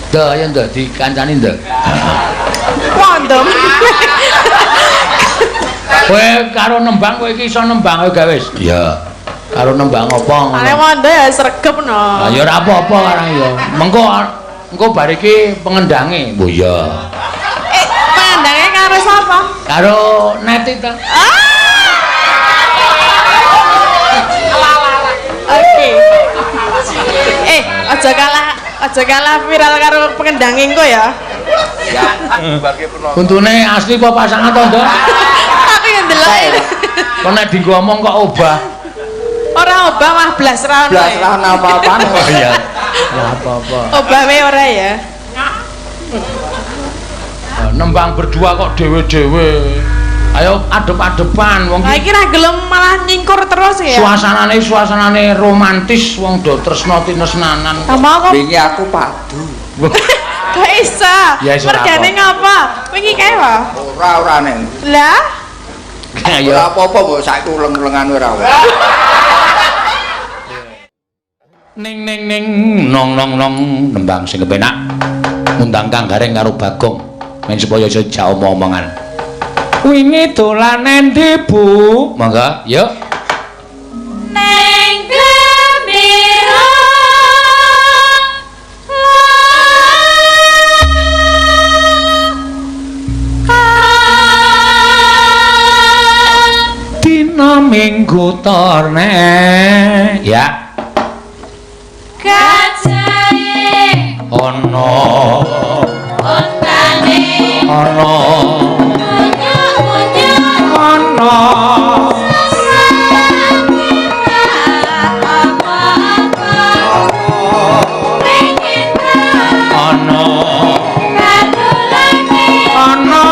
Ndo ayo ndo dikancani ndo. Wondo. Kowe karo nembang kowe iki iso nembang ayo gawe wis. Iya. Karo nembang apa ngono. Ale wondo ya sregep no. Lah ya ora apa-apa karang ya. Mengko engko bar iki pengendange. Oh iya. Pengendange karo sapa? Karo Neti ta. Ah. Oke. Aja kalah viral karo pengendange engko ya. Untune asli apa pasangan to, Nduk? Aku yang ndelok. Kok nek dienggo omong kok obah. Ora obah mah blas ra ono. Blas ra ono apa-apane. Oh iya. Ya apa-apa. Obah wae ora ya. Nembang berdua kok dhewe-dhewe. Ayo adep-adepan wong iki ra gelem malah nyingkur terus ya. Suasanane romantis wong do tresna tinesnanan. Wingi aku padu. Gak iso. Mergane ngapa? Wingi kae wae. Ora neng. Lah? Ora apa-apa mbok saiki uleng-ulengan ora. Ning ning ning nong nong nong nembang sing kepenak. Ngundang Kang Gareng karo Bagong men supaya iso jak omong-omongan. Wingi dolan endi, Bu? Mangga, yuk. Neng gembira. Dina Minggu torne. Ya. Gajahe ana ontane ana ana ana ana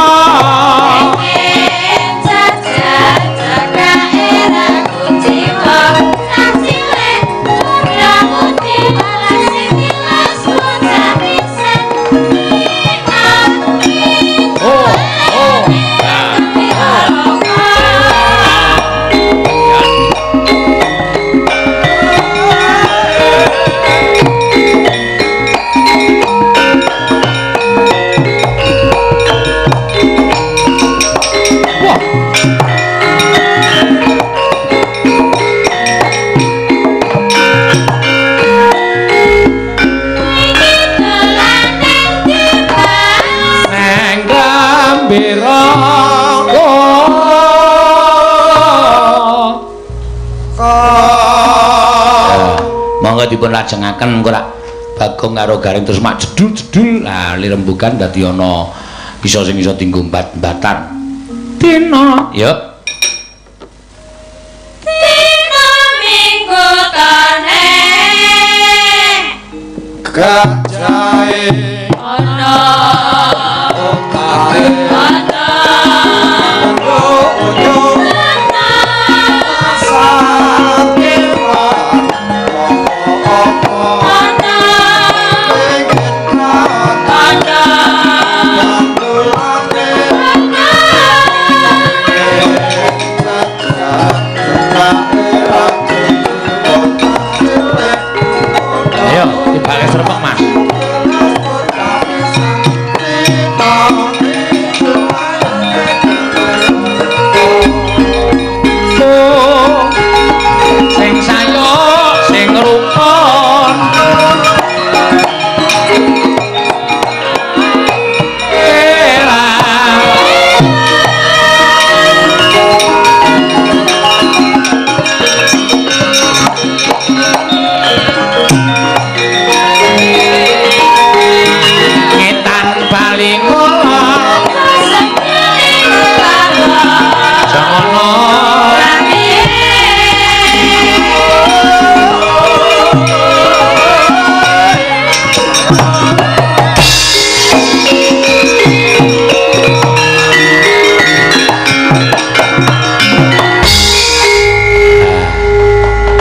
monggo dipun lajengaken engko rak Bagong karo Gareng terus mak jedul-jedul lah lirembugan dadi ana bisa sing iso dienggo mbat-mbatan. Dina ya Dina Minggu tane gajahe ana ontane ana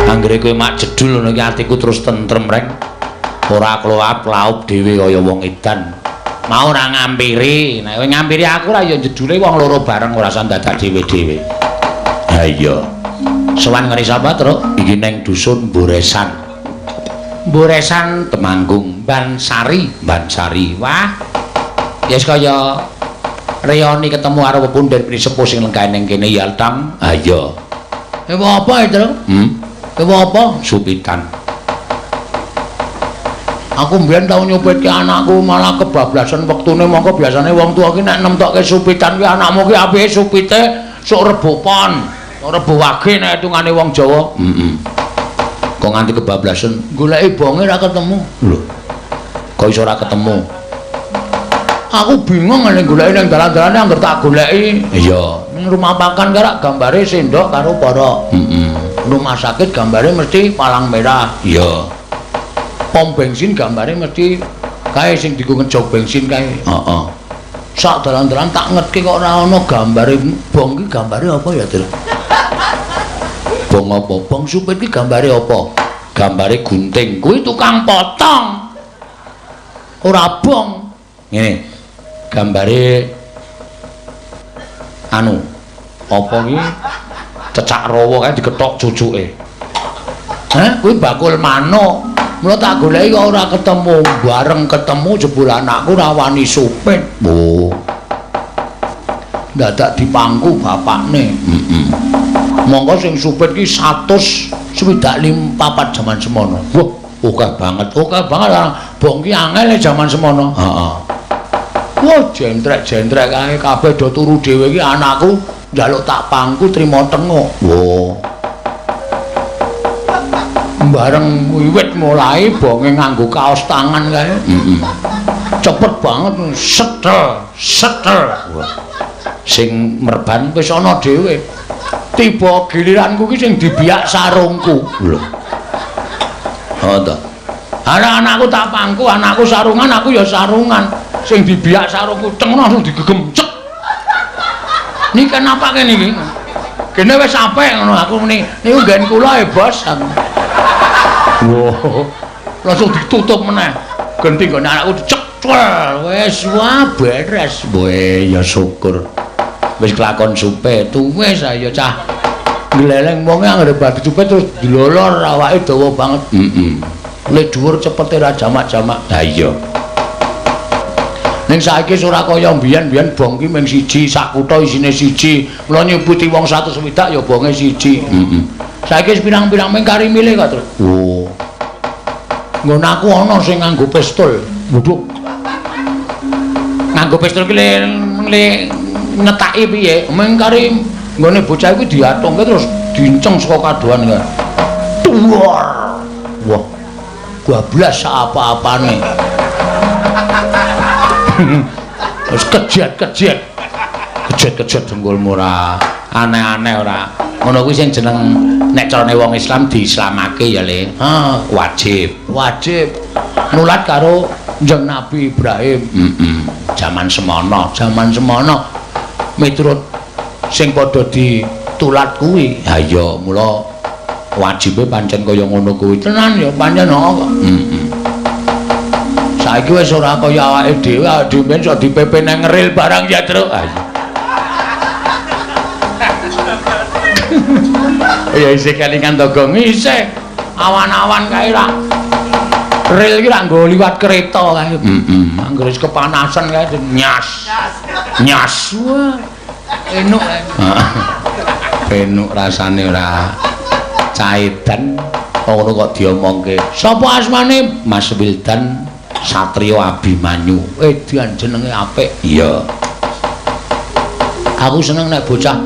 Anggere kowe mak jedul ngono iki atiku terus tentrem reng. Ora kloap-laup dhewe kaya wong edan. Mau ora ngampiri. Nek kowe ngampiri aku ra ya jedule wong loro bareng ora usah dadak dhewe-dhewe. Ha iya. Sowan ngene sapa, Truk? Iki neng dusun Boresan. Boresan Temanggung, Bansari, Bansari. Wah. Ya wis kaya reoni ketemu karo pepundhen pinisepuh sing lenggahe ning kene ya, Tang. Ha iya. Ewa apa, Tru? Ewa apa? Supitan. Aku mbiyen tau nyupitke anakku malah kebablasan wektune, mongko biasane wong tuwa ki nek nemtokke supitan ki anakmu ki apike supite sok Rebo Pon, Rebo Wage nek hitungane wong Jawa. Heeh. Kok nganti kebablasan goleki bonge ora ketemu. Lho. Kok iso ora ketemu? Aku bingung nek goleki ning dalan-dalane angger tak goleki. Iya, ning rumah makan karak gambare sendok karo para. Heeh. Rumah sakit gambare mesti palang merah. Iya. Pom bensin gambare mesti kae sing dienggo ngejog bensin kae. Heeh. Sak dalan-dalan tak ngetke kok ora ana gambare bong ki gambare apa ya, Tru? Bong apa? Bong supit ki gambare apa? Gambare gunting. Kuwi tukang potong. Ora bong. Ngene. Gambare anu apa ki? Cecak rawa kae dikethok cucuke. Hah, kuwi bakul manuk. Mula tak goleki kok ora ketemu. Bareng ketemu jebul anakku ora wani supit. Oh. Dadak dipangku bapakne. Heeh. Mongko sing supit ki 164 jaman semono. Wah, akeh banget. Akeh banget bong ki angel jaman semono. Heeh. Wah, jentrek-jentrek kae kabeh do turu dhewe iki anakku njaluk tak pangku trimo tenguk. Wah. Bareng wiwit mulai bonge nganggo kaos tangan kae. Heeh. Cepet banget setel, setel. Wah. Sing merban wis ana dhewe. Tiba giliranku ki sing dibiak sarungku. Lho. Oh ta. Ana anakku tak pangku, anakku sarungan, aku ya sarungan. Sing dibiak sarungku ceng langsung digegem cek. Niki kenapa kene iki? Kene wis apik ngono aku muni. Niku nggen kula e, Bos. Wah, langsung ditutup meneh. Genti nggone anakku dicek. Wis wah beres. Weh ya syukur. Wis kelakon supit. Wis ayo cah. Gleleng wonge anggere bar dicupit terus dilolor awake dawa banget. Heeh. Le dhuwur cepete ra jamak-jamak. Ha iya. Ning saiki ora kaya mbiyen-mbiyen bong ki mung siji, sak kutha isine siji. Mula nyuputi wong 160 ya bonge siji. Heeh. Saiki pirang-pirang mung kari milih kok, Tru. Oh. Nggon aku ana sing nganggo pistol. Waduh. Nganggo pistol ki le nyetaki piye? Mung kari nggone bocah iku diatungke terus dinceng saka kadohan kae. Tuwar. Wah. Bablas apa-apane. Terus kejet-kejet. Kejet-kejet dengkulmu ora. Aneh-aneh ora. Ngono kuwi sing jeneng nek carane wong Islam diislamake ya, Le. Ha, wajib. Wajib nulat karo Kanjeng Nabi Ibrahim. Heeh. Jaman semono, jaman semono miturut sing padha ditulat kuwi. Ha iya, mula wajibe pancen kaya ngono kuwi. Tenan ya pancen kok. Heeh. Saiki wis ora kaya awake dhewe, awake dhewe ben iso dipepe nang ril barang ya, Tru. Ha iya. Ya isih kelingan dogong isih awan-awan kae ra. Ril iki ra nggo liwat kereta kae. Heeh. Anggere wis kepanasan kae nyas. Nyas. Wah. Enuk kae. Enuk rasane ora caidan ngono kok diomongke. Sapa asmane? Mas Wildan Satrio Abimanyu. Edan jenenge apik. Iya. Aku seneng nek bocah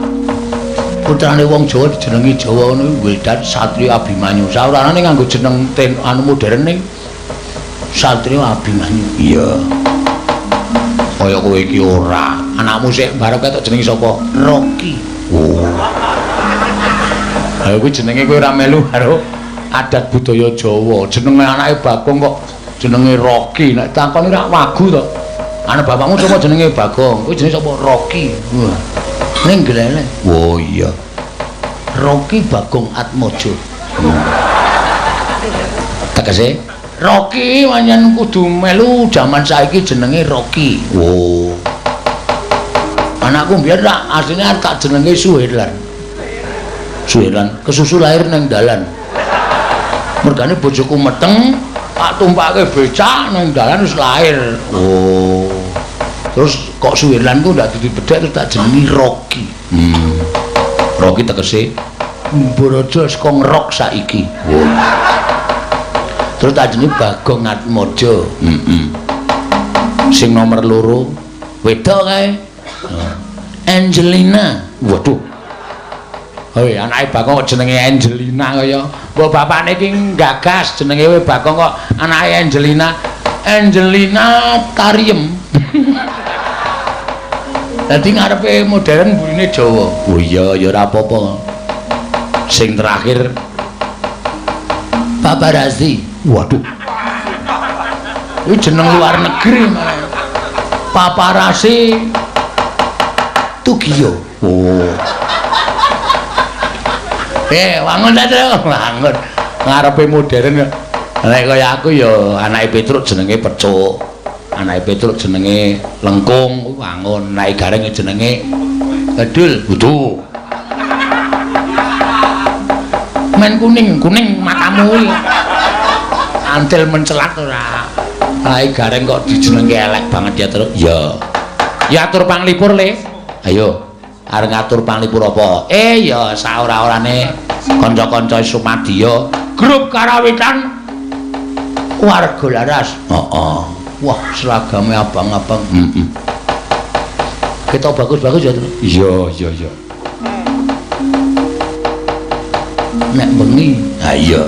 putrane wong Jawa dijenengi Jawa ngono Wildan Satrio Abimanyu. Saurane nganggo jeneng anu modern ning Satrio Abimanyu. Iya. Kaya kowe iki ora. Anakmu sik barep ketok jenenge sapa? Rocky. Oh. Ha kuwi jenenge kowe ora melu karo adat budaya Jawa. Jenenge anake Bagong kok jenenge Rocky. Nek takoni rak wagu to. Anak bapakmu sapa jenenge Bagong? Kuwi jenenge sapa? Rocky. Wah. Ning gleleng. Oh iya. Rocky Bagong Atmojo. Tegese Rocky pancen kudu melu jaman saiki jenenge Rocky. Oh. Anakku mbiyen rak asline arep tak jenenge Suherlan. Suherlan kesusu lahir nang dalan. Mergane bojoku meteng Tak tumpake becak nang dalan wis lahir. Oh. Terus kok Suwirlan ku ndak dadi bedhek terus tak jenengi Rocky. Rocky tegese Mbaraja saka ngerok saiki. Oh. Terus tak jenengi Bagong Atmaja. Sing nomor 2 wedok kae. Angelina. Waduh. Hei, anake Bagong kok jenenge Angelina kaya. Mbok bapakne iki nggagas jenenge Bagong kok anake Angelina. Angelina Tariem. Dadi ngarepe modern burine Jawa. Oh iya, ya ora apa-apa. Sing terakhir Paparazzi. Waduh. Kuwi jeneng luar negeri malah. Paparazzi Tugio. Oh. Wangun ta, Tru? Wangun. Ngarepe modern. Nek kaya aku ya anake Petruk jenenge Pecuk. Anake Petruk jenenge Lengkung, wangun. Anake Gareng jenenge Bedul. Waduh. Men kuning, kuning matamu kuwi. Antil mencelat ora. Anake Gareng kok dijenenge elek banget ya, Truk. Ya. Ya atur panglipur, Le. Ayo. Arep ngatur panglipur apa? Ya saora-orane kanca-kanca Sumadya grup karawitan warga laras. Heeh. Wah, seragame abang-abang. Heeh. Kita bagus-bagus ya, Truk. Iya, iya, iya. Nek bengi, ha iya.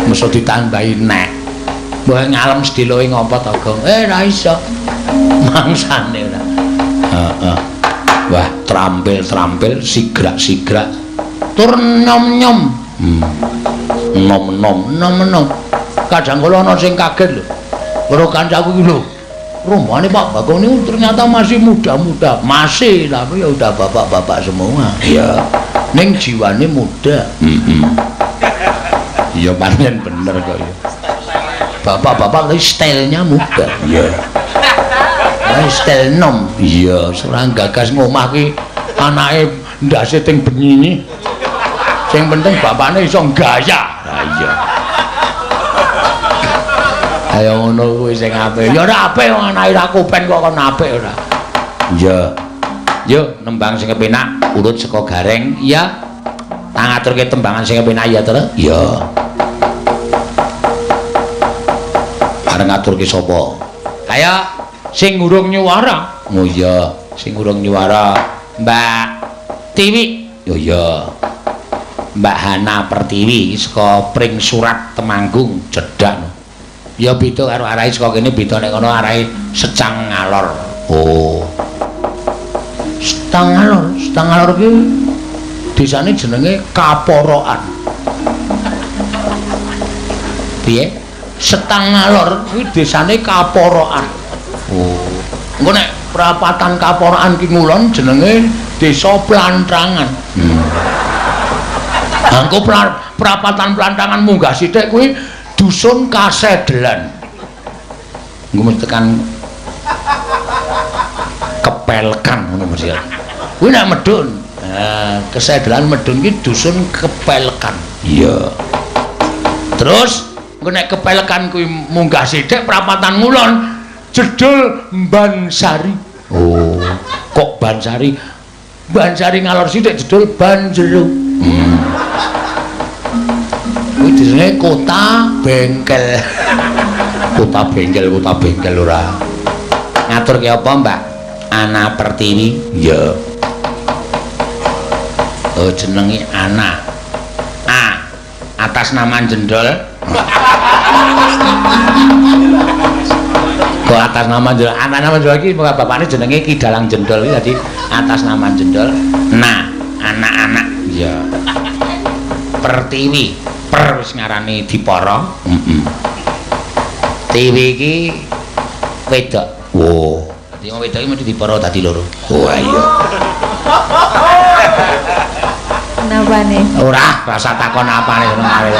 Mesti ditambahi nek. Mbok ngalem sediloe ngopo to, Gong? Ora iso. Mangsane ora. Heeh. Wah, trampil-trampil, sigrak-sigrak, tur nyom-nyom. Nom-nom, nom-nom. Kadang kala ana sing kaget lho. Karo kancaku iki lho. Rombongane Pak Bagong niku ternyata masih muda-muda. Masih, tapi ya udah bapak-bapak semua. Iya. Ning jiwane muda. Heeh. Iya pancen bener kok ya. Bapak-bapak tapi stylenya muda. Iya. Style nom. Iya, ora gagas ngomah ki anake ndase ting bengi. Sing penting bapakne iso gaya. Ha iya. Ayo ngono kuwi sing apik. Ya ora apik wong anake ra kopen kok kon apik ora. Iya. Yo nembang sing kepenak urut saka Gareng. Iya. Tak ngaturke tembangan sing kepenak ya, Tru. Iya. Arep ngaturke sapa? Kaya sing urung nyuwara. Oh iya, sing urung nyuwara Mbak Tiwi. Oh iya. Mbak Hana Pertiwi saka Pring Surat Temanggung Jedhak. Ya beda karo arahe saka kene, beda nek kono arahe Secang Ngalor. Oh. Secang Ngalor, Secang Ngalor ki desane jenenge Kaporokan. Piye? Setang Ngalor kuwi desane Kaporokan. Oh. Engko nek prapatan Kaporokan ki ngulon jenenge Desa Plantrangan. Engko prapatan Plantrangan munggah sithik kuwi Dusun Kasedelan. Engko mesti tekan Kepelkan ngono mesti. Kuwi nek medhun. Nah, Kesedelan medhun ki Dusun Kepelkan. Iya. Terus engko nek Kepelkan kuwi munggah sithik prapatan ngulon jedul Bansari. Oh, kok Bansari? Bansari ngalor sithik jedul Banjero. Kuwi jenenge Kota Bengkel. Kota Bengkel, Kota Bengkel ora. Ngaturke apa, Mbak? Ana Pertiwi. Iya. Oh, jenenge Ana. A. Atas nama Jendol. Kok atas nama Jendol? Atas nama Jendol iki bapakne jenenge Ki Dalang Jendol iki dadi atas nama Jendol. Nah, anak-anak. Iya. Pertiwi. Per wis ngarani Dipara. Heeh. Tiwi iki wedok. Oh. Dadi wong wedok iki mesti dipara dadi loro. Oh iya. Napane? Ora, rasa takon apane senengane.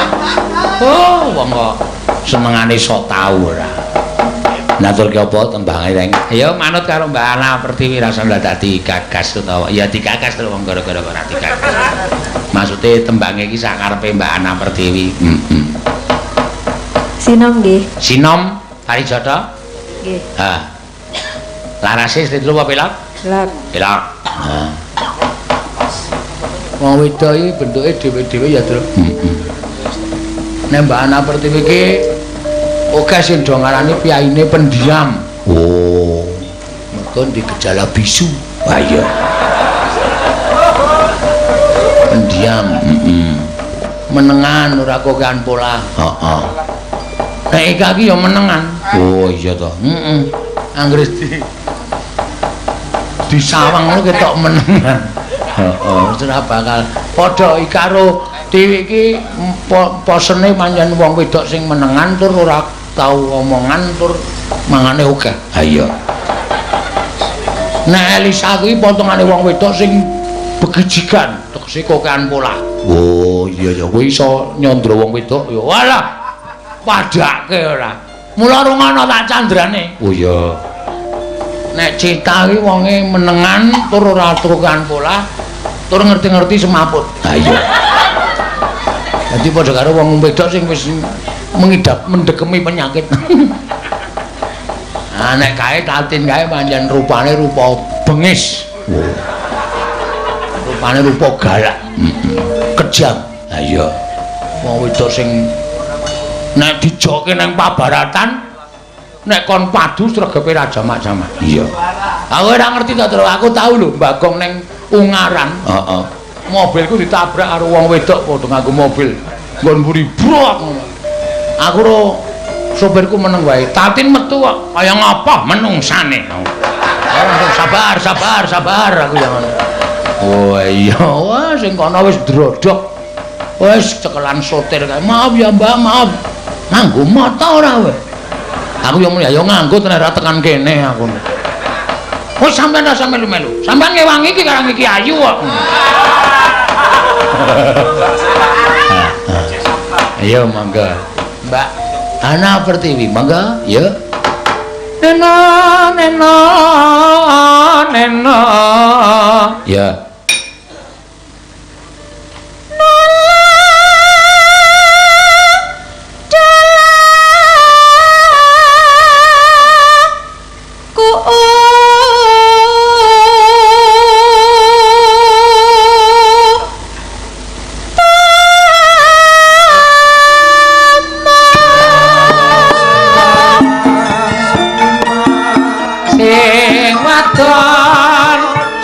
Oh, wong kok senengane sok tau ora. Ngaturke apa tembange, Reng? Ya manut karo Mbak Ana Pertiwi rasa ndak dadi gagas utawa ya digagas lho wong gara-gara ora digagas. Maksude tembange iki sak karepe Mbak Ana Pertiwi. Heeh. Sinom nggih. Sinom Parijata? Nggih. Ha. Larase slendro apa pelog? Pelog. Pelog. Ha. Wong wedok iki bentuke dhewe-dhewe ya, Tru. Heeh. Nek Mbak Ana Pertiwi iki akeh sing do ngarani piyaine pendiam. Oh. Mergo di gejala bisu. Wah iya. Pendiam, heeh. Menengan ora kokean pola. Heeh. Nek Ika iki ya menengan. Oh iya to. Heeh. Anggere disawang ngono ketok menengan. Heeh, ora bakal padha Ika karo Tiwi iki posene pancen wong wedok sing menengan tur ora tau omongan tur mangane akeh. Ha iya. Nek Elisa kuwi potongane wong wedok sing begejigan, tegese kokean pola. Oh iya ya, kowe iso nyandra wong wedok ya. Walah. Padhake ora. Mula rungono tak candrane. Oh iya. Nek Cita kuwi wonge menengan tur ora kokean pola, tur ngerti-ngerti semaput. Ha iya. Dadi padha karo wong wedok sing wis mengidap mendekemi penyakit. Nah, nek kae Tatin kae pancen rupane rupa bengis. Oh. Rupane rupa galak. Heeh. Kejam. Ha iya. Wong wedok sing nek dijoke nang pabaratan nek kon padu sregepe ra jamak-jamak. Iya. Aku ora ngerti to, Tru. Aku tau lho Bagong ning Ungaran. Heeh. Mobilku ditabrak karo wong wedok padha nganggo mobil. Nggon mburi brok ngono. Aku ro sopirku meneng wae. Tatin metu kok kaya ngapa menungsane. Langsung sabar, sabar, sabar aku ya ngono. Oh iya, wah sing kono wis drodok. Wis cekelan sotir kae. Maaf ya Mbak, maaf. Nganggo mata ora kowe? Aku yo muni ya nganggo tenan ora tekan kene aku. Wis sampean rasa melu-melu. Sampean ngewangi iki karang iki ayu kok. Ayo mangga. Mbak Ana Pertiwi, mangga, ya. Nena nena nena. Ya.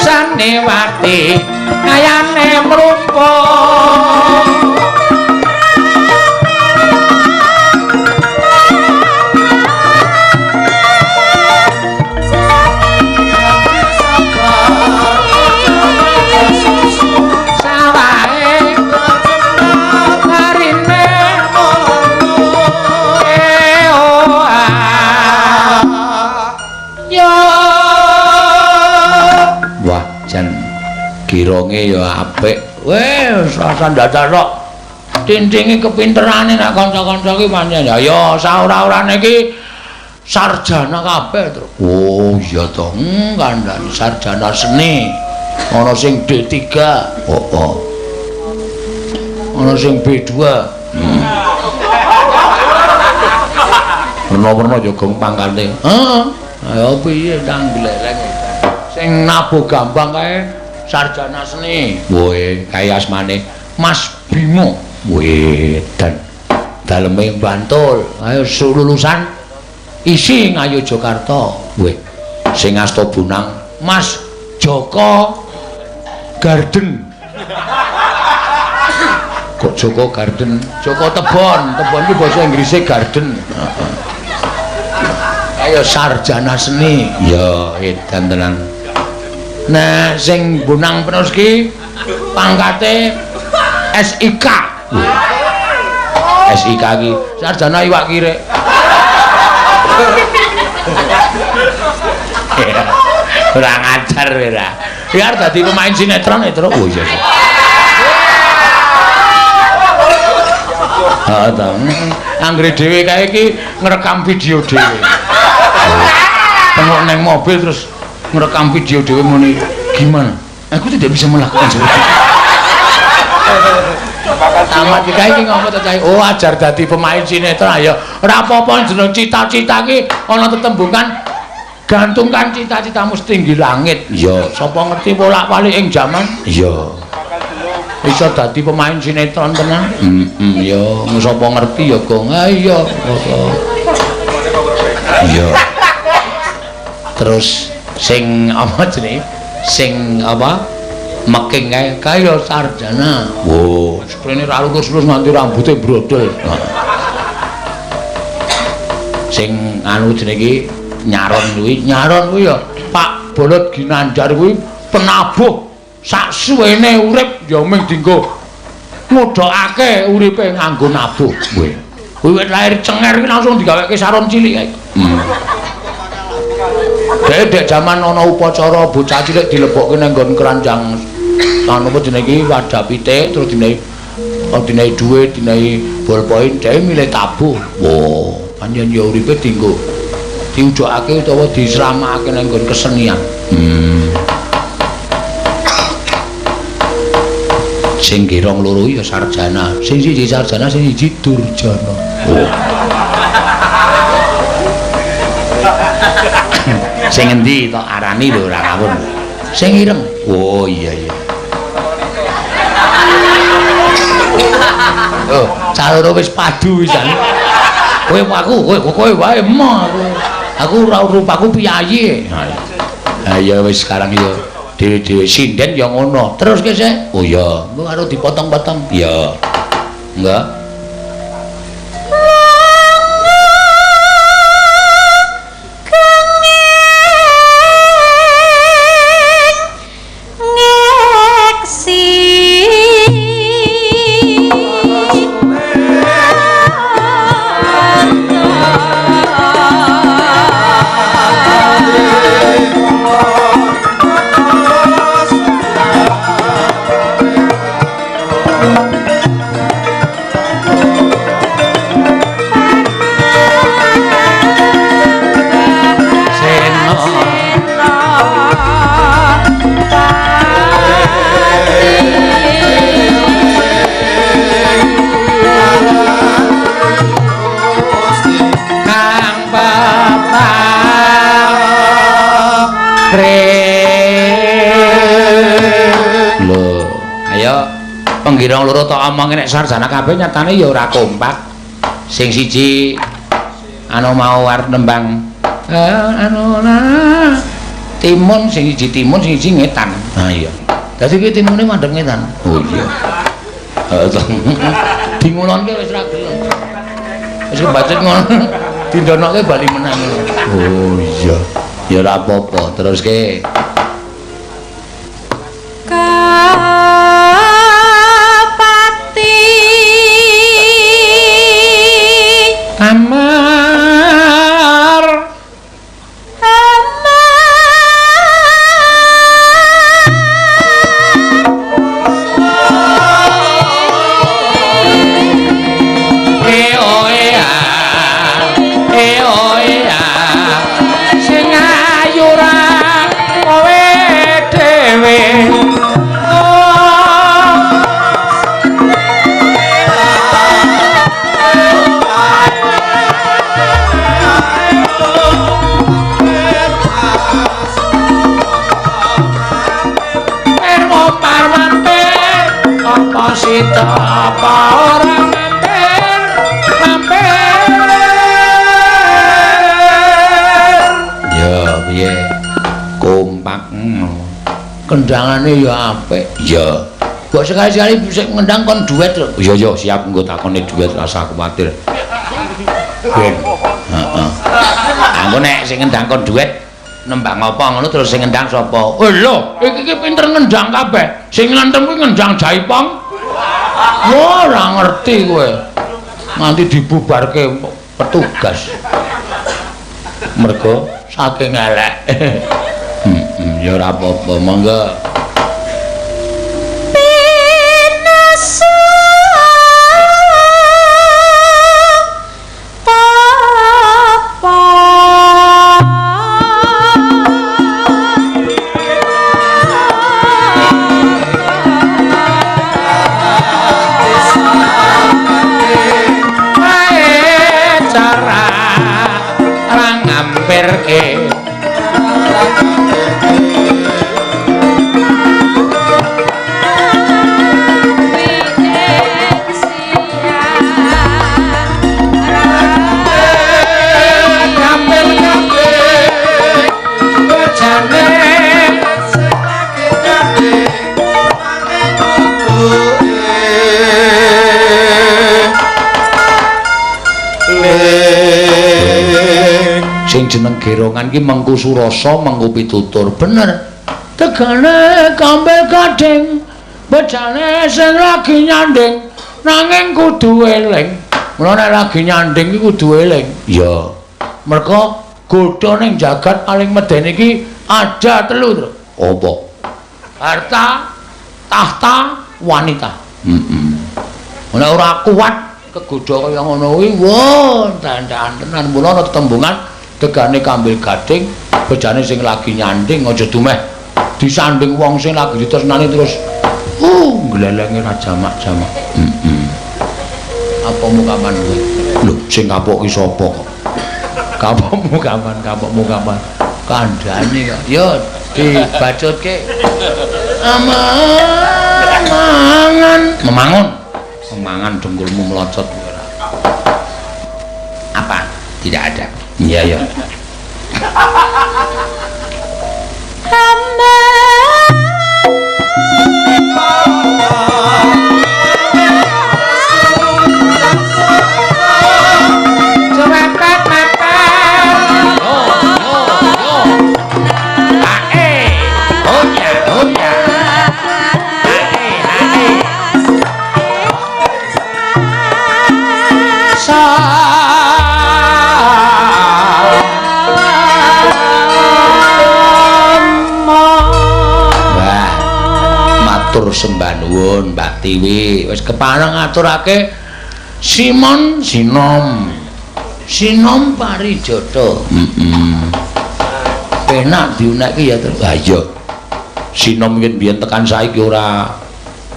Saniwati kayane mrumpung sawahe marine yo. Wah jan gironge ya apik. Wis rasa ndadak tok. Tintinge kepinterane nek kanca-kanca iki pancen ya ya saora-orane iki sarjana kabeh, Tru. Oh iya to. Kandhane sarjana seni. Ana sing D3. Heeh. Ana sing B2. Werna-werna ya gong pangkate. Heeh. Ayo piye tang gleleng. Sing nabuh gambang kae sarjana seni. Woe, kae asmane Mas Bimo. Woe, dan daleme Bantul. Ayo lulusan isi Ngayogyakarta. Woe, sing asta bonang Mas Joko Garden. Kok Joko Garden? Joko Tebon. Tebon ki basa Inggrise garden. Ayo sarjana seni. Ya, edan tenan. Nah, sing bonang penerus ki pangkate SIK. SIK ki sarjana iwak kirek. Ora ngajar ora. Biar dadi pemain sinetron itu. Oh iya. Heeh ta. Anggere dhewe kae iki ngrekam video dhewe. Tengok neng mobil terus ngerekam video dhewe muni, gimana? Aku tidak bisa melakukan seperti itu. Tamat iki kae iki ngopo to cah? Oh, ajar dadi pemain sinetron ya. Ora apa-apa jeneng cita-cita ki ana tetembungan gantungkan cita-citamu setinggi langit. Iya, sapa ngerti bolak-balik ing jaman? Iya. Iso dadi pemain sinetron tenan? Heeh, ya sapa ngerti ya, Gong. Ha iya. Iya. Terus sing apa jenenge? Sing apa? Meking kae kae ya sarjana. Wo, sprene ra lurus-lurus nganti rambute brodol. Sing anu jenenge iki nyaron kuwi, nyaron kuwi ya Pak Bolot Ginanjar kuwi penabuh sak suwene urip ya mung dienggo ngodhokake uripe nganggo nabuh kuwi. Kuwi wit lahir cenger iki langsung digaweke saron cilik kae. Dek dek jaman ana upacara bocah cilik dilebokke nang nggon keranjang anu apa jenenge iki wadah pitik terus dinehi dinehi dhuwit, dinehi ballpoint, dhek milih tabuh. Wah, pancen ya uripe dienggo diujokake utawa disramakake nang nggon kesenian. Sing girong loro ya sarjana, sing siji sarjana, sing siji durjana. Oh. Sing endi tok arani lho ora kawon. Sing ireng. Oh iya iya. Oh, caloro wis padu wisan. Kowe aku, kowe kowe wae emoh aku. Aku ora rupaku piyayi. Ha iya wis sekarang ya dhewe-dhewe sinden ya ngono. Terus ke sik. Oh iya, engko karo dipotong-potong. Iya. Enggak. Penggirong loro tok omong nek sarjana kabeh nyatane ya ora kompak. Sing siji anu mau arep nembang anu nah timun, sing siji timun, sing siji ngetan. Ha iya. Dadi ki timune mandhep ngetan. Oh iya. Dingulonke wis ra gelem. Wis kebacut ngono. Dindonoke bali menang. Oh iya. Ya ora apa-apa, teruske. Kendangane ya apik. Iya. Mbok sekali-sekali sik ngendang kon duet lho. Iya iya siap engko takone duet rasa kuwatir. Ben. Heeh. Engko nek sing ngendang kon duet nembang apa ngono terus sing ngendang sapa? Oh lho, iki iki pinter ngendang kabeh. Sing ngantem kuwi ngendang jaipong. Wah, ora ngerti kowe. Nganti dibubarke petugas. Mergo saking elek. Ya ora apa-apa, monggo. Pinasu tapa ngampirke. Sing jeneng gerongan ki mengku surasa, mengku pitutur. Bener. Tegane kambil gading, bejane sing lagi nyanding, nanging kudu eling. Mula nek lagi nyanding ki kudu eling. Iya. Mergo godha ning jagat paling medeni iki ada telu, Tru. Apa? Harta, tahta, wanita. Heeh. Nek ora kuat kegodha kaya ngono kuwi, wah, dandaan tenan. Mula ana tetembungan tegane kambil gading, bejane sing lagi nyanding aja dumeh disanding wong sing lagi ditresnani terus glelenge ra jamak-jamak. Heeh. Apamu kapan kuwi? Lho, sing kapok ki sapa kok? Kapokmu kapan? Kapokmu kapan? Kandhane kok. Yo dibacutke. Amangan. Memangun. Memangan dengkulmu melocot ora. Apa? Tidak ada. Iya ya. Sembah nuwun Mbak Tiwi, wis kepareng ngaturake Simon Sinom. Sinom Parijata. Heeh. Penak diunekke ya, Tru. Ha iya. Sinom yen biyen tekan saiki ora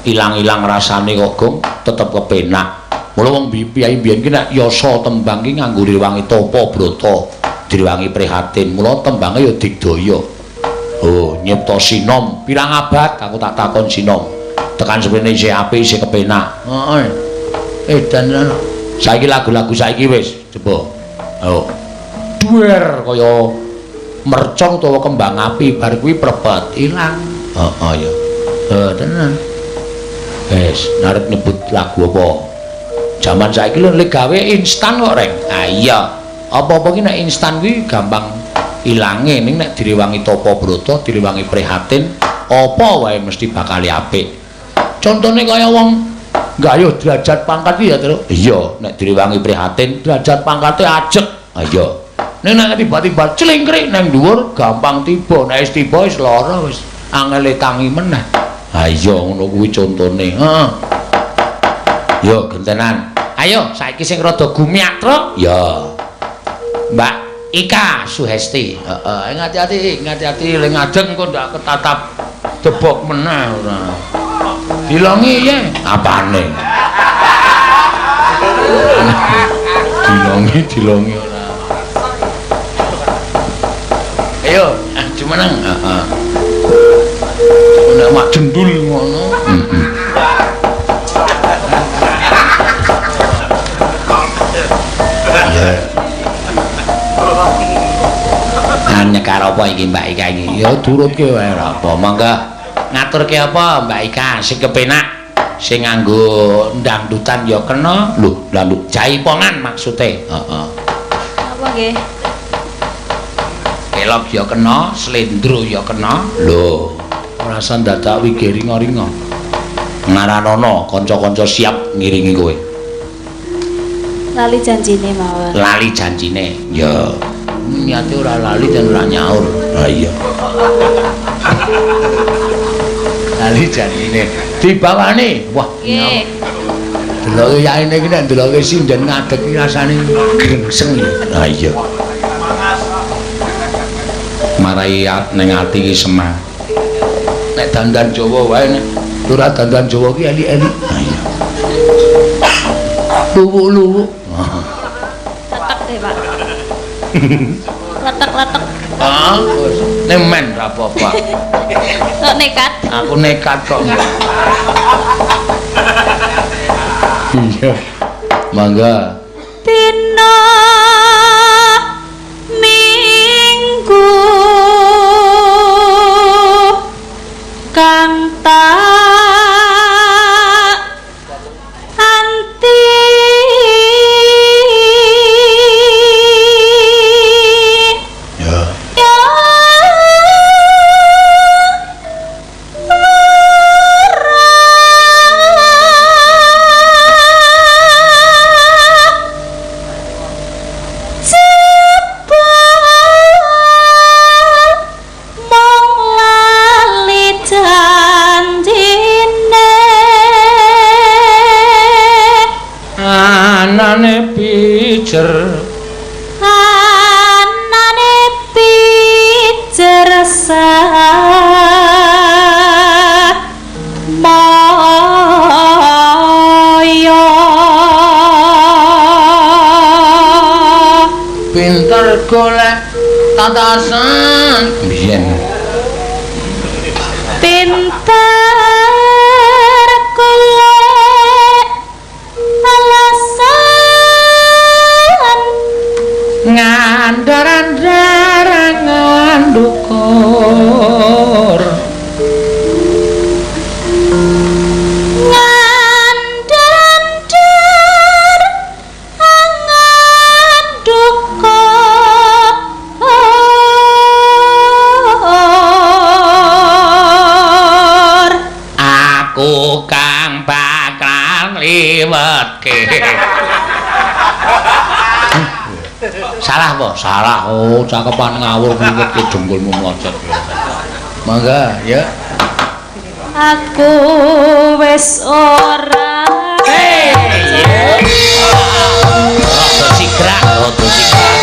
ilang-ilang rasane kok, Gong, tetep kepenak. Mula wong piyayi biyen ki nek yasa tembang ki nganggo rewangi tapa brata, direwangi prihatin. Mula tembange ya digdaya. Oh, nyipta sinom pirang abad aku tak takon sinom. Tekan semene isih apik isih kepenak. Heeh. Edan saiki lagu-lagu saiki wis coba. Oh. Duer kaya mercon utawa kembang api bar kuwi prebet ilang. Heeh ya. Heh tenan. Wis, arep nyebut lagu apa? Jaman saiki lho lek gawe instan kok, Reng. Ah iya. Apa-apa ki nek instan kuwi gampang ilange, ning nek direwangi tapa brata, direwangi prihatin, apa wae mesti bakal apik. Contone kaya wong nggayuh derajat pangkat iki ya, Tru. Iya, nek direwangi prihatin, derajat pangkate ajeg. Ha iya. Ning nek tiba-tiba clingkrik nang dhuwur gampang tiba, nek wis tiba wis lara wis angele tangi meneh. Ha iya ngono kuwi contone. Heeh. Yo gentenan. Ayo saiki sing rada gumyak, Tru. Ya. Mbak Ika Suhesti. Heeh, ngati-ati, ngati-ati le ngadeg engko ndak ketatap debok meneh ora. Dilongi ye, apane? Dilongi, dilongi ora. Ayo, jumeneng. Heeh. Nek mak jendul ngono. Heeh. Nyekar apa iki Mbak Ika iki? Ya turutke wae ora apa. Monggo ngaturke apa Mbak Ika sing kepenak, sing nganggo ndangdutan ya kena. Lho, ndangdut jaipongan maksude. Heeh. Apa nggih? Kelok ya kena, slendro ya kena. Lho, ora usah dadak wige ringa-ringa. Ngaranono kanca-kanca siap ngiringi kowe. Lali janjine mawon. Lali janjine. Ya. Niate ora lali dan ora nyaur. Ha iya. Lali janjine dibawani. Wah, nggih. Deloke yaine iki nek ndeloke sinden ngadeg iki rasane grengseng ya. Ha iya. Marai ning ati iki semah. Nek dandan Jawa wae nek ora dandan Jawa ki eli-eli. Ha iya. Luwuk-luwuk. Tetek deh, Pak. Letek-letek. Ah, wis. Nemen ra apa-apa. Kok nekat? Aku nekat kok. Iya. Mangga. Dina Minggu kang tak anti ya. Anane pijer, anane pijer moyo. Pinter golek tatasan biyen. Pinter golek alasan ngandar-andarangan dukur, ngandar angan dukur. Aku kang bakal liwetke. Salah apa? Salah. Oh, cakepan ngawur ngliwetke dengkulmu mlocot. Mangga, ya. Aku wis ora. Hey, ya. Rada sigrak, rada sigrak.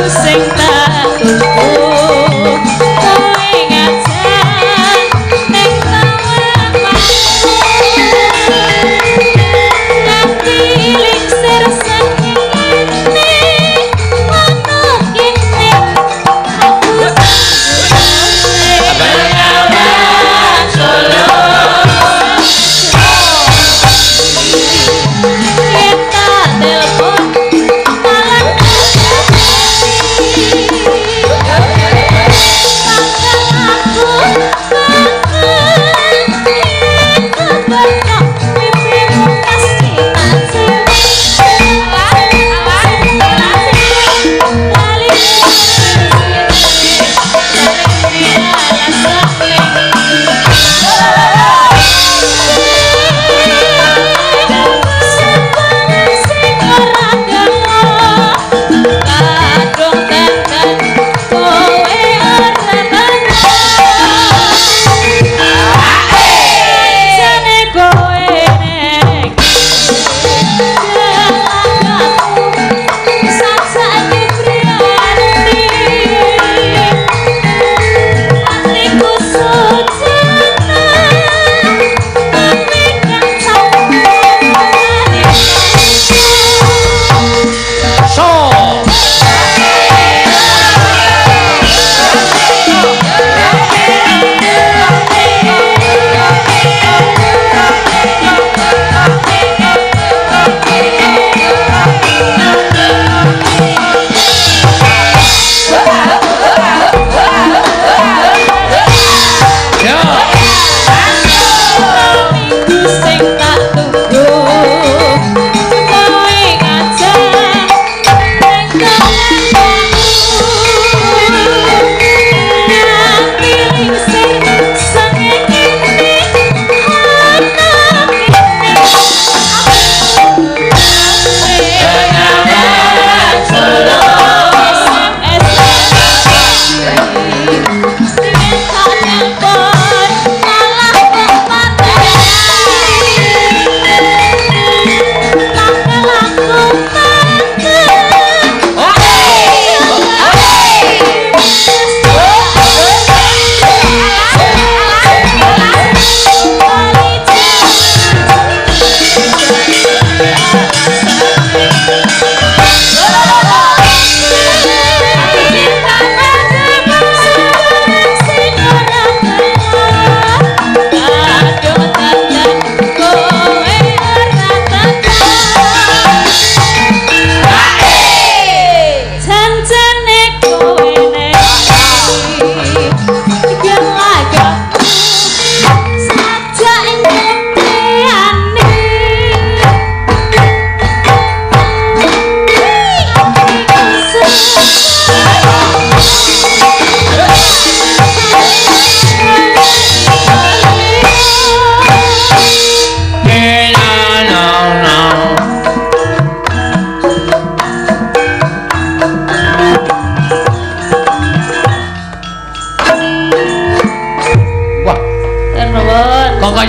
Sing tak tunggu kowe ngajak ning taman.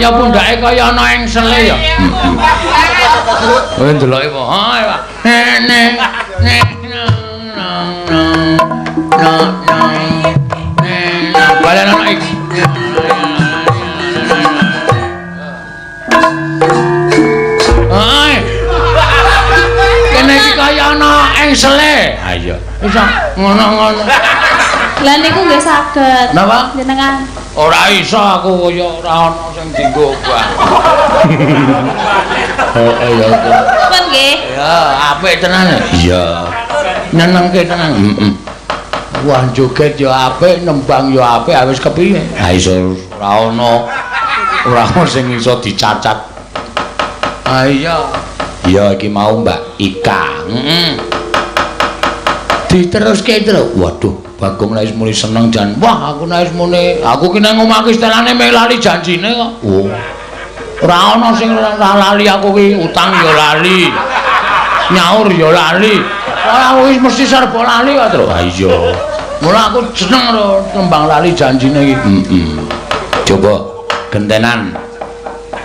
Kaya pundhake kaya ana engsele ya. Kowe ndeloki apa? Ha, Pak. Neng neng nang nang nang nang. Balen ana iki. Hai. Kene iki kaya ana engsele. Ha iya. Iso ngono-ngono. Lah niku nggih saged. Napa? Jenengan. Ora iso aku kaya ora ana sing dienggo obah. Heeh ya. Pun nggih. Ya, apik tenan. Iya. Nyenengke tenan. Heeh. Wah, joget ya apik, nembang ya apik, wis kepiye? Ha iso ora ana. Ora ana sing iso dicacat. Ha iya. Iya iki mau Mbak Ika. Heeh. Diteruske terus. Waduh, Bagong nek wis muni seneng jan. Wah, aku nek wis muni, aku ki nang omah ki setelane meh lali janjine kok. Oh. Ora ana sing ora lali aku ki, utang ya lali. Nyaur ya lali. Ora aku wis mesti serba lali kok, Tru. Ha iya. Mula aku seneng karo tembang lali janjine iki. Heeh. Coba gentenan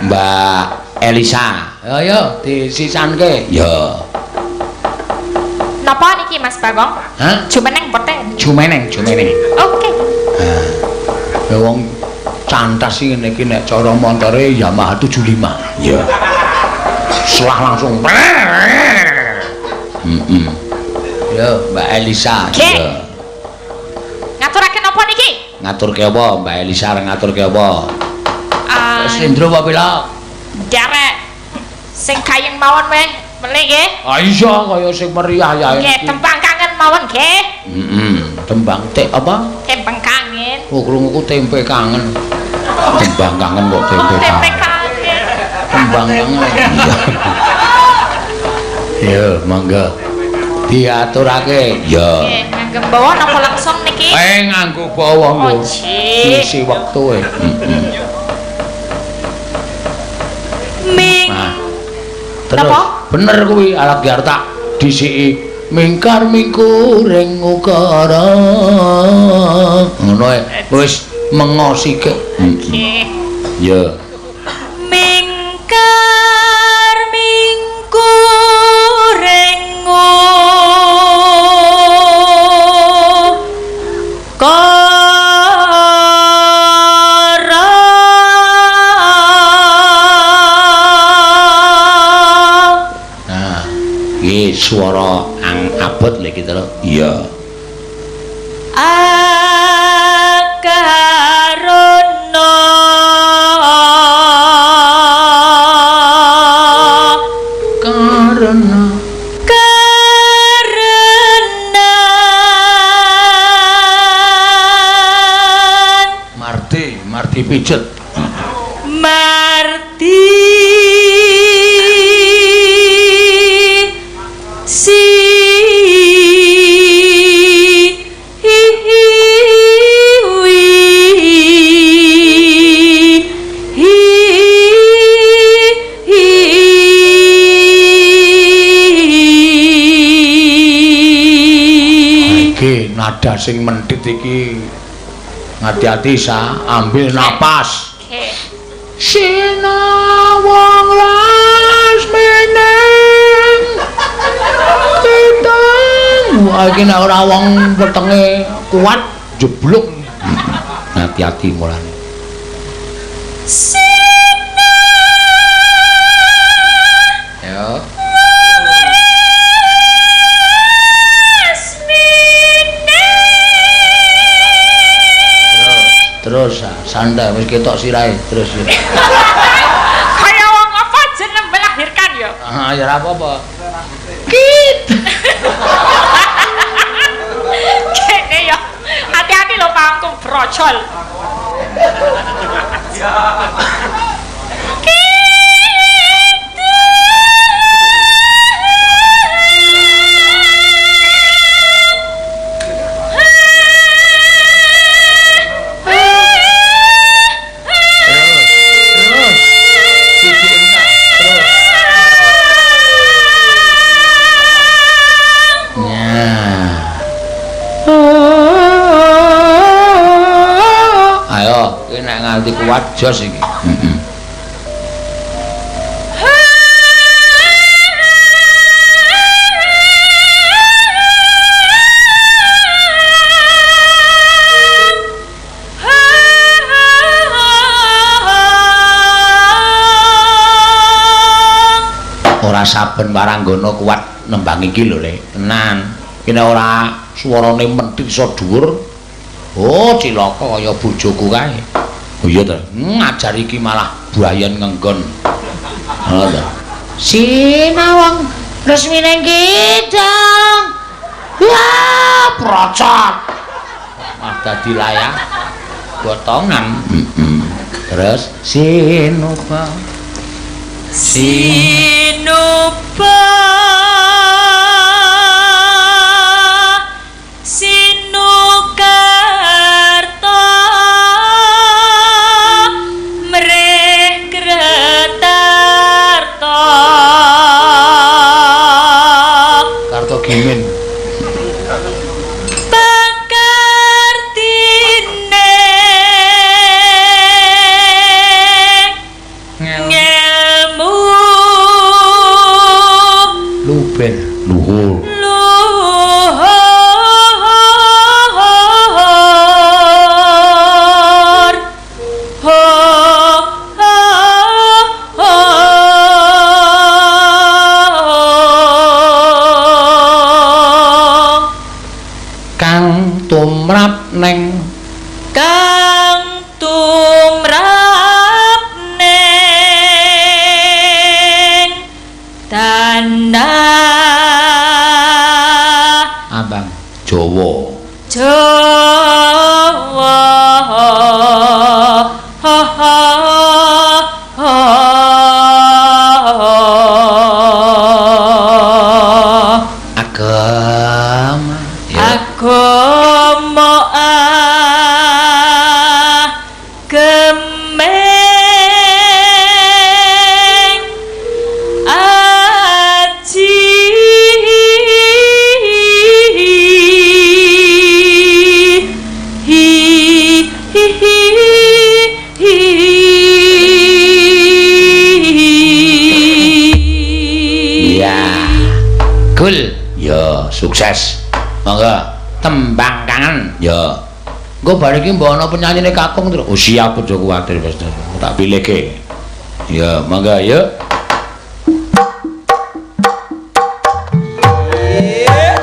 Mbak Elisa. Ayo disisanke. Ya. Napa niki Mas Bagong? Hah? Jumeneng boten. Jumeneng, jumeneng. Oke. Hah. Ya wong cantas iki ngene iki nek cara montore Yamaha 75. Iya. Selah langsung. Heeh. Yo Mbak Elisa. Oke. Iya. Ngaturake napa niki? Ngaturke apa Mbak Elisa arep ngaturke apa? Slendro apa pilok? Derek. Sing kayeng mawon weh. Melih nggih. Ah iya kaya sing meriah ya. Nggih, tembang kangen mawon nggih. Heeh, tembang tek apa? Tembang kangen. Oh, krunguku tempe kangen. Tembang kangen kok tempe. Tempe kangen. Tembang kangen. Iya, monggo. Diaturake. Ya. Nggih, nganggo bawa napa langsung niki? Nganggo bawa nggo. Ngisi wektu e. Heeh. Ming. Terus bener kuwi alat biar tak disiki mingkar mingkuring ukara ngono e wis mengo sikik. Nggih. Ya. Mingkar mingkuring ukara. Suara ang abot lho iki to. Iya. Akarana karena karena Mardi, Mardi pijet. Mardi si hi hi wi hi hi. Iki nada sing mentit iki. Hati-hati sa, ambil napas. Oke. Sinawang lasmeneng titang. Wah iki nek ora wong wetenge kuat jeblok. Hati-hati mulane. Yo. Terus santai wis ketok sirahe terus ya. Kaya wong apa jeneng melahirkan ya? Ah ya ora apa-apa. Kit. Kene ya. Hati-hati lho pangku brojol. Ayo, iki nek nganti kuat jos iki. Heeh. Ora saben waranggana kuat nembang iki lho, Le. Tenan. Iki nek ora swarane menthi iso dhuwur. Oh, cilaka kaya bojoku kae. Oh iya ta. Ngajar iki malah buayan ngenggon. Ngono ta. Sinawang resmi neng kidang. Wah, procot. Mah dadi layah botongan. Terus sinuba. Sinuba sinukarta mrih kretarta Karto Gimin pakartine ngelmu luber luhur luhur ho ho ho. Kang tumrap neng kang tumrap neng tanah Abang Jawa. Jawa. Ha ha ha. Agama ya. Agama agemeng aji hi hi hi hi. Iya. Gul ya sukses. Monggo tembang kangen ya. Engko bar iki mbok ana penyanyine kakung terus. Oh siap aja kuwatir wis tak pilihke. Ya monggo yuk. Yeah.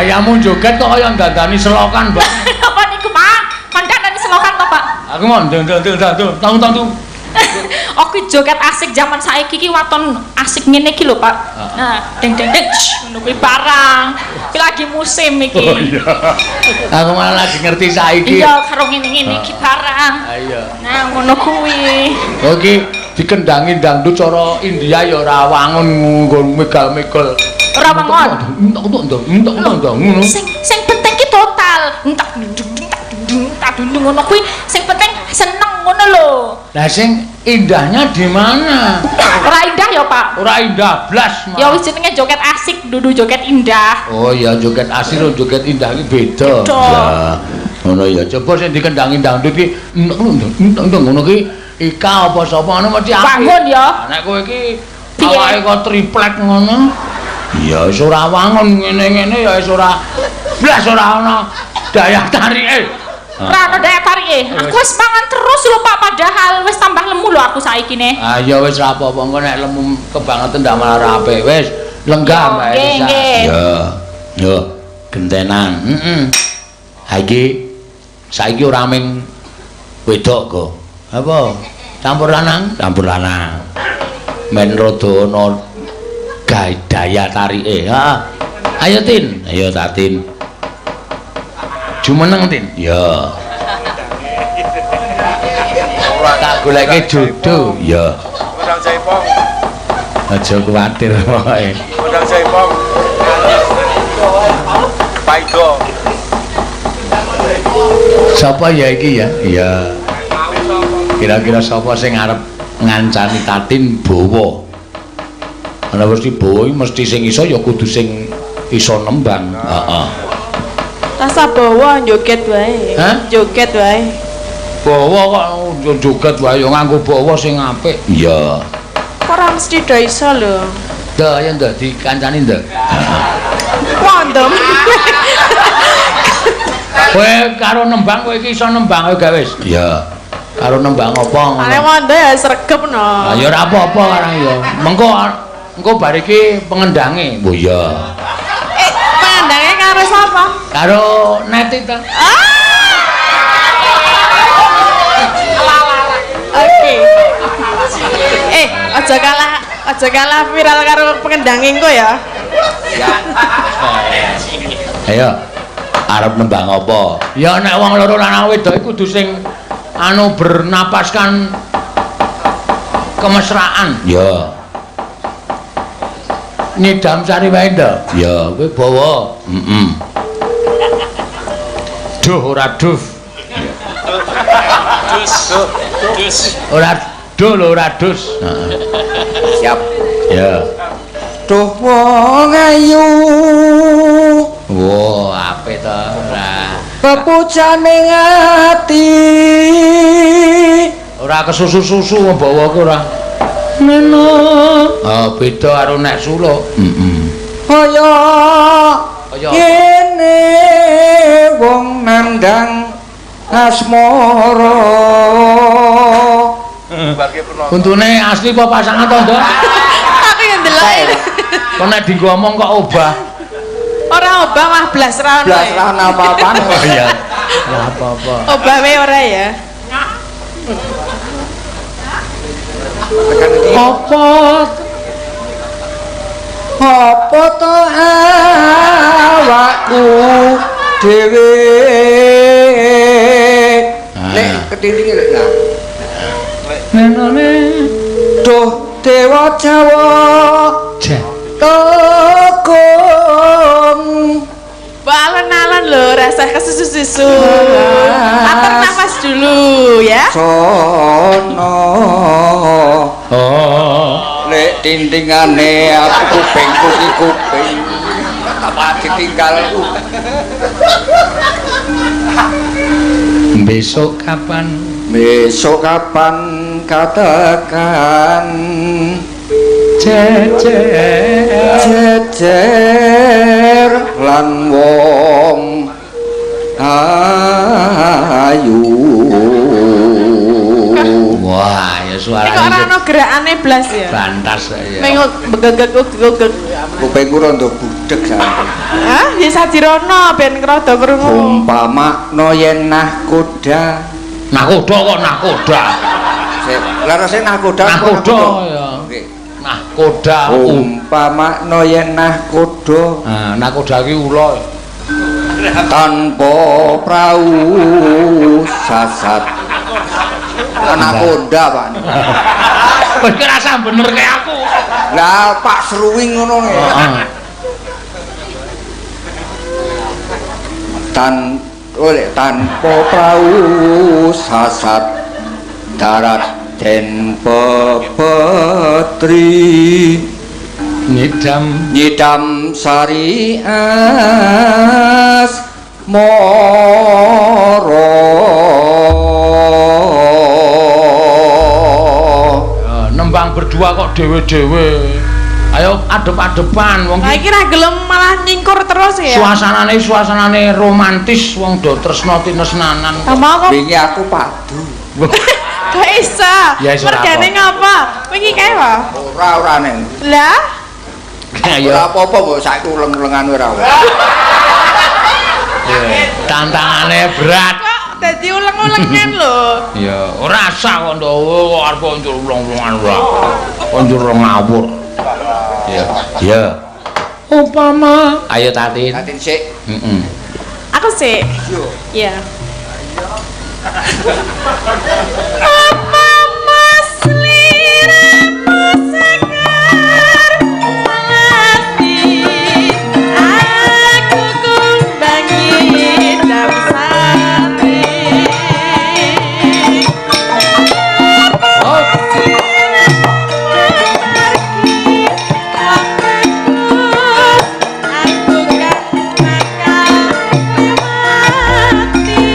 Gayamu joget kok kaya ndandani selokan, Mbak. Apa niku, Pak? Kon dandani selokan to, Pak? Aku mau ndang ndang ndang ndang tang tang tung. Aku joget asik zaman saiki ki waton asik ngene iki lho, Pak. Nah, deng deng deng ngono kuwi barang. Iki lagi musim iki. Oh iya. Aku malah lagi ngerti saiki. Iya, karo ngene-ngene iki barang. Ah iya. Nah, ngono kuwi. Oh iki dikendangi dangdut cara India ya ora wangun nggon megal-megol. Ora wangun. Entok entok entok entok entok ngono. Sing sing penting ki total. Entak dundung entak dundung entak dundung ngono kuwi sing penting seneng ngono lho. Lah sing indahnya di mana? Ora indah ya, Pak? Ora indah blas. Ya wis jenenge joget asik dudu joget indah. Oh iya, joget asik karo joget indah iki beda. Beda. Ya. Ngono ya. Coba sing dikendangi dangdut iki entok entok entok ngono ki Ika apa sapa ngono mesti apik. Wangun ya. Nek kowe iki Piye? awake kok triplek ngono. Ya wis ora wangun ngene-ngene ya wis ora blas ora ana daya tarike. Ora ono daya tarike. Aku wis mangan terus lho Pak, padahal wis tambah lemu lho aku saiki ne. Ah ya wis ra apa-apa engko nek lemu kebangetan ndak malah ra apik. Wis lenggah Mbak Nggih, Elisa. nggih. Ya. Yo gentenan. Heeh. Ha iki saiki ora ming wedok kok. Apa? Campur lanang? Campur lanang. Men rada ana daya tarike. Heeh. Ayo Tin, ayo Tatin. Jumeneng Tin. Ya. Tak goleke jodoh. Ya. Undang Jaipong, Aja kuwatir pokoke. undang Jaipong. Paido. Sapa ya iki ya? Iya. Kira-kira sapa sing arep ngancani Tatin bawa? Ana mesti bawa iki mesti sing iso ya kudu sing iso nembang. Heeh. Rasa bawa joget wae. Hah? Joget wae. Bawa kok joget wae ya nganggo bawa sing apik. Iya. Ora mesti do iso lho. Ndak ayo ndak dikancani ndak. Wondom. Kowe karo nembang kowe iki iso nembang kowe gak wis? Iya. Karo nembang apa ngono? Ane wondo ya sregep no. Ah ya ora apa-apa karang ya. Mengko engko bar iki pengendange. Oh iya. Pengendange karo sapa? Karo Neti ta. Oke. Aja kalah viral karo pengendange engko ya. Ayo. Arep nembang apa? Ya nek wong loro lanang wedok iku kudu sing anu bernapaskan kemesraan. Ya. Nyidam sari wae ndak? Ya, kowe bawa. Heeh. Duh ora duh. Dus, dus. Ora duh lho ora dus. Heeh. Siap. Ya. Duh wong ayu. Wah, apik to ora. Pepujane ati. Ora kesusu-susu bawa ku ora. Neno. Ah, beda karo nek suluk. Heeh. Kaya Kaya kene wong nandang asmara. Untune asli apa pasangan to, Nduk? Aku yang ndelok. Kok nek dienggo omong kok obah. Ora obah mah blas ra ono. Blas ra ono apa-apane. Oh iya. Ya apa-apa. Obah wae ora ya. Tekan iki. Apa Apa to awakku dhewe? Nek ketintinge lek nah. Nenone Duh dewa Jawa tekung. Alon-alon lho, rasa kesusu-susu. Atur nafas dulu ya. Sono. Oh. Lek tintingane aku kupingku ki kuping. Apa ditinggal? Besok kapan? Besok kapan katakan Jejer. Jejer lan wong ayu. Wah, ya Ini kok ora suarane ono gerakane blas ya. bantas ya. Mengok begegek begegek. Kupingku rada budheg sampe. Hah? Ya sadirono ben rada krungu. Umpamakna yen nahkoda. Nahkoda kok nahkoda. Sik, lerese nahkoda. Nahkoda ya. Nggih. Nahkoda. Umpamakna yen nahkoda. Nah, nahkoda ki ula. Tanpa prau sasat. Nahkoda, Pak. Wis ki rasa bener kaya aku. Lah Pak Seruwing ngono ne. Heeh. Tan oleh tanpa prau sasat darat den pepetri Nyidam nyidam sari as moro. Nembang berdua kok dhewe-dhewe. Ayo adep-adepan wong Lah iki ra gelem malah nyingkur terus ya. Suasanane suasanane romantis wong do tresna tinesnanan. Lah kok wingi aku padu. Gak iso. Mergane ngapa? Wingi kae wae. Ora ora neng. Lah ora apa-apa mbok saiki uleng-ulengan ora. Tantangane berat. Kok dadi uleng-ulengan lho. Ya, ora sah kok ndok kok arep njur uleng-ulengan ora. Kok njur ngawur. Ya, ya. Upama ayo Tatin. Tatin sik. Heeh. Aku sik. Iya. Apa mas liramu sekar melati, aku kumbangi dam sari. Apa mas liramu pergi, bagus, aku kan bakal mati.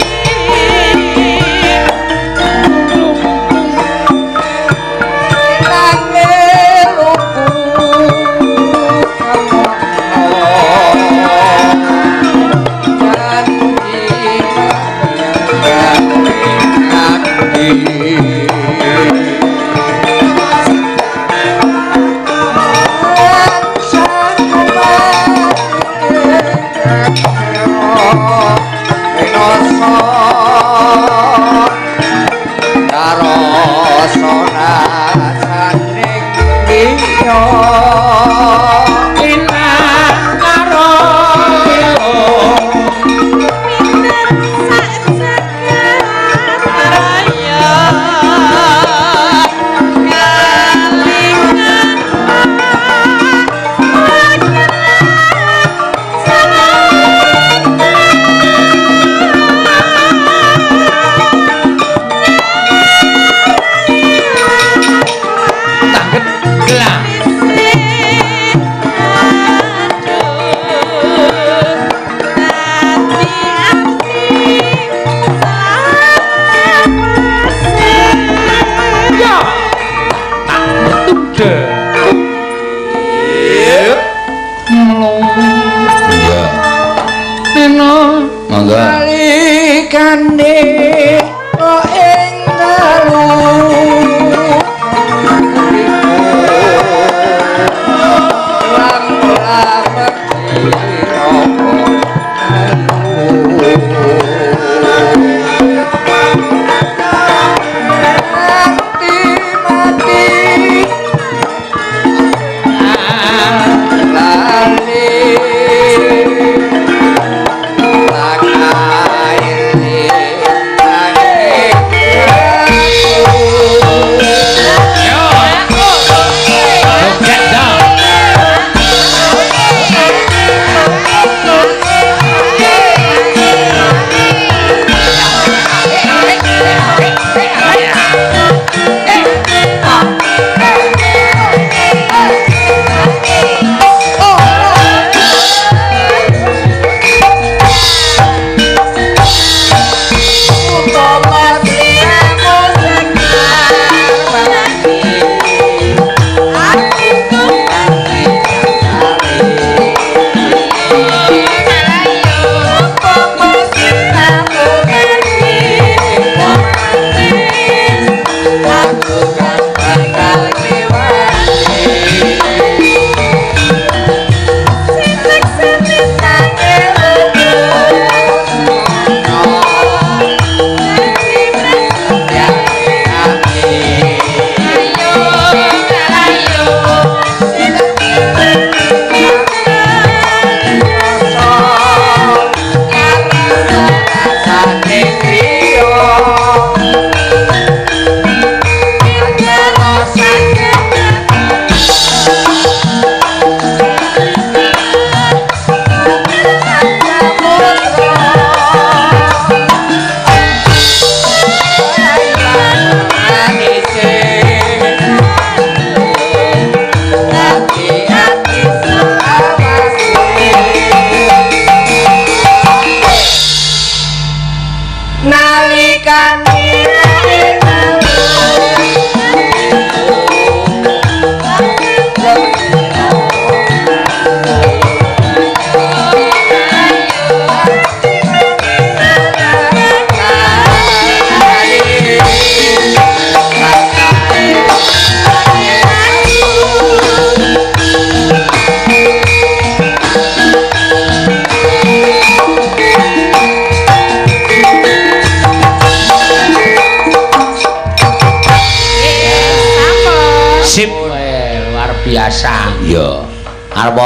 Sip, luar biasa. Iya. Arep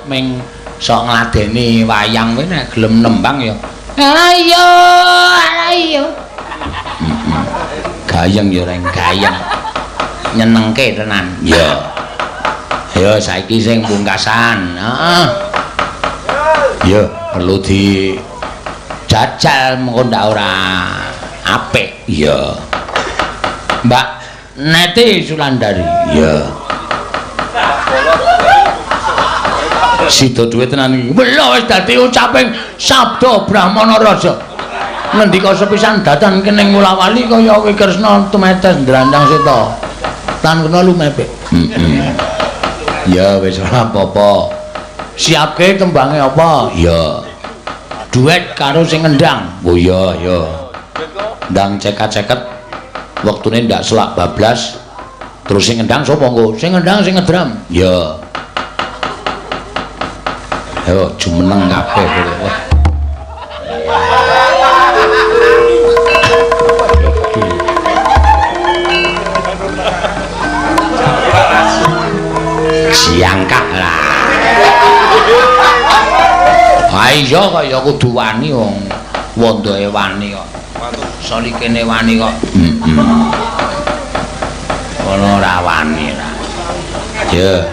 ming sok ngladeni wayang kuwi nek gelem nembang ya. Ayo, ayo. Gayeng ya reng gayeng. Nyenengke tenan. Iya. Ayo saiki sing pungkasan. Heeh. Ya, perlu di jajal mengko ndak ora apik. Iya. Mbak Neti Sulandari. Iya. Sida duwe tenan iki. Wela wis dadi ucaping sabda Brahmana Raja. Ngendika sepisan datan kening wulawali kaya Wikresna tumetes ndrandang seta. Tan kena lumepek. Heeh. Ya wis ora apa-apa. Siapke tembange apa? Iya. Duet karo sing ngendang. Oh iya, iya. Ndang cekat-ceket. Wektune ndak selak bablas. Terus sing ngendang sapa engko? Sing ngendang sing ngedram. Iya. Ayo jumeneng kabeh kowe. Wah. Siangkah lah. Ha iya kaya kudu wani wong wondoe wani kok. Solikene wani kok. Heeh. Ono ora wani ra. Ya.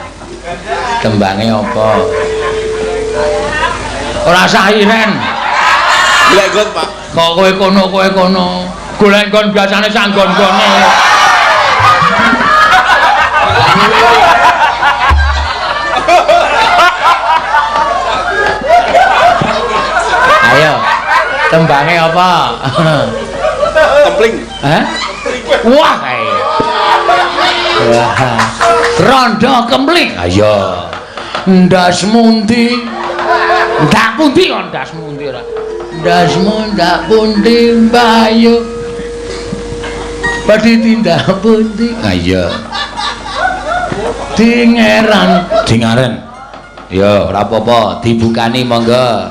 Tembange apa? Ora sah iren. Golek nggon, Pak. Kok kowe kono kowe kono. Golek nggon biasane sak nggon-nggone. Ayo. Tembange apa? Kempling. Hah? Wah kae. Wah. Rondo kempling. Ayo. Ndas mundi. Ndak pundi kok ndas mundi ora. Ndasmu ndak pundi mbayu. Badhe tindak pundi? Ayo. Dingeran, dingaren. Ya ora apa-apa, dibukani monggo.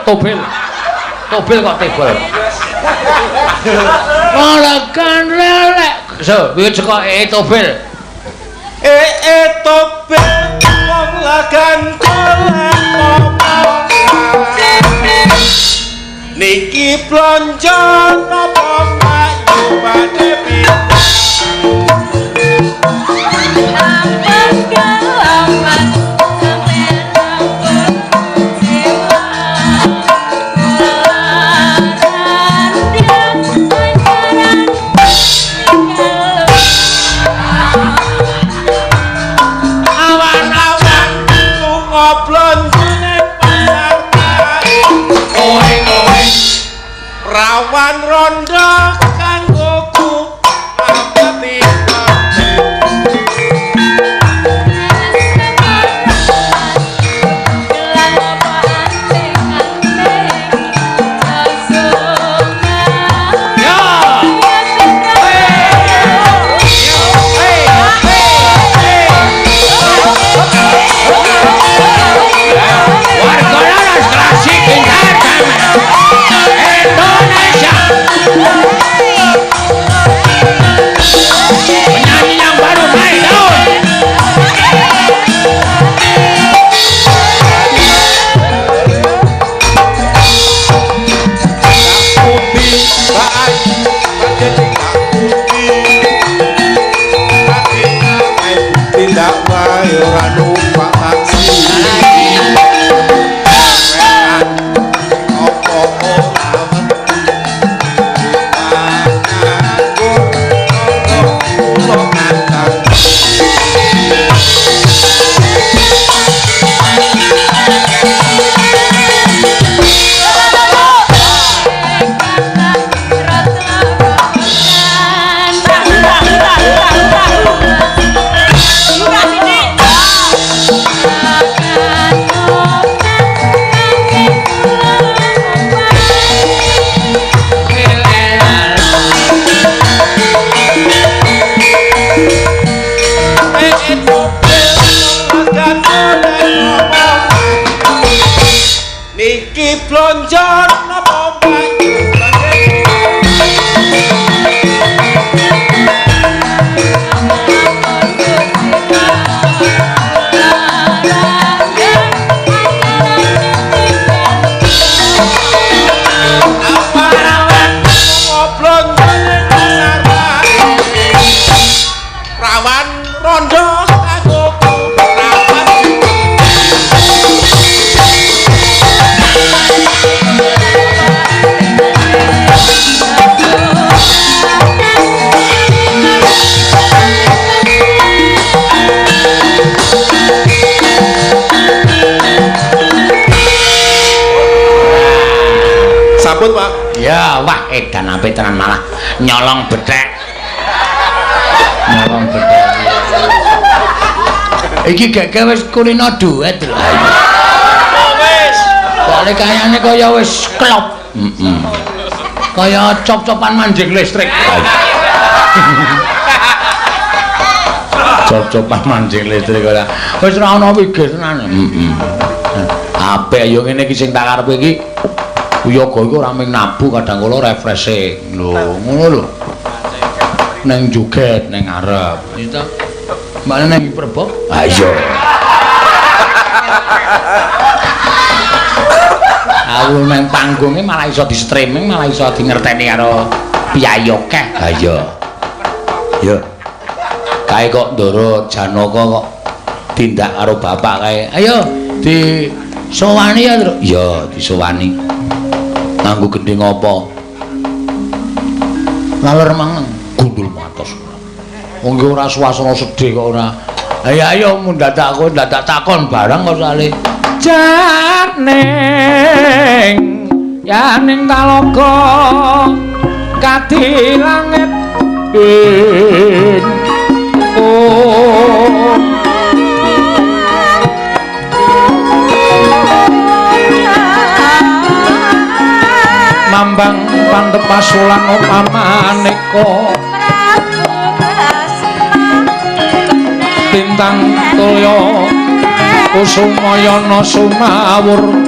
Tobel. Tobel kok tebel. Ora kan lelek. So, wiwit saka tobel. Tobel wong lagan golek omongan. Niki blonjo napa payu badhe pindah. Awan-awan lunga blonjone. Niki blonjon napa Mbak Yu badhe Rawan rondo kanggo rawan. Sampun, Pak. Ya, wah edan apik tenan malah nyolong bethek. Nyolong bethek. Iki gege wis kulino duet lho. Oh, wis. Soale kayane kaya wis klop. Heeh. Kaya cop-copan manjing listrik. Cop-copan manjing listrik ora. Wis ora ana wigih tenan. Heeh. Apik ya ngene iki sing tak karepe iki. Yoga iku ora mung nabu kadang kala refreshing. Lho, ngono lho. Neng joget neng ngarep. Iya ta? Mbakne neng Hiperbox? Ha iya. Aku neng panggunge malah iso di streaming, malah iso di ngerteni karo piyayi akeh. Ha iya. Ya. Kae kok Ndara Janaka kok tindak karo bapak kae. Ayo disowani ya, Truk. Iya, disowani. Nganggo gendhing apa? Laler mangan gundul matos. Wong ki ora suasana sedih kok ora. Ayo ayo mun dadak aku dadak takon barang kok sale. Janing yaning talaga kadi langit ing oh. Mambang pantep pasulan pamaneka bintang tulya kusumayana sumawur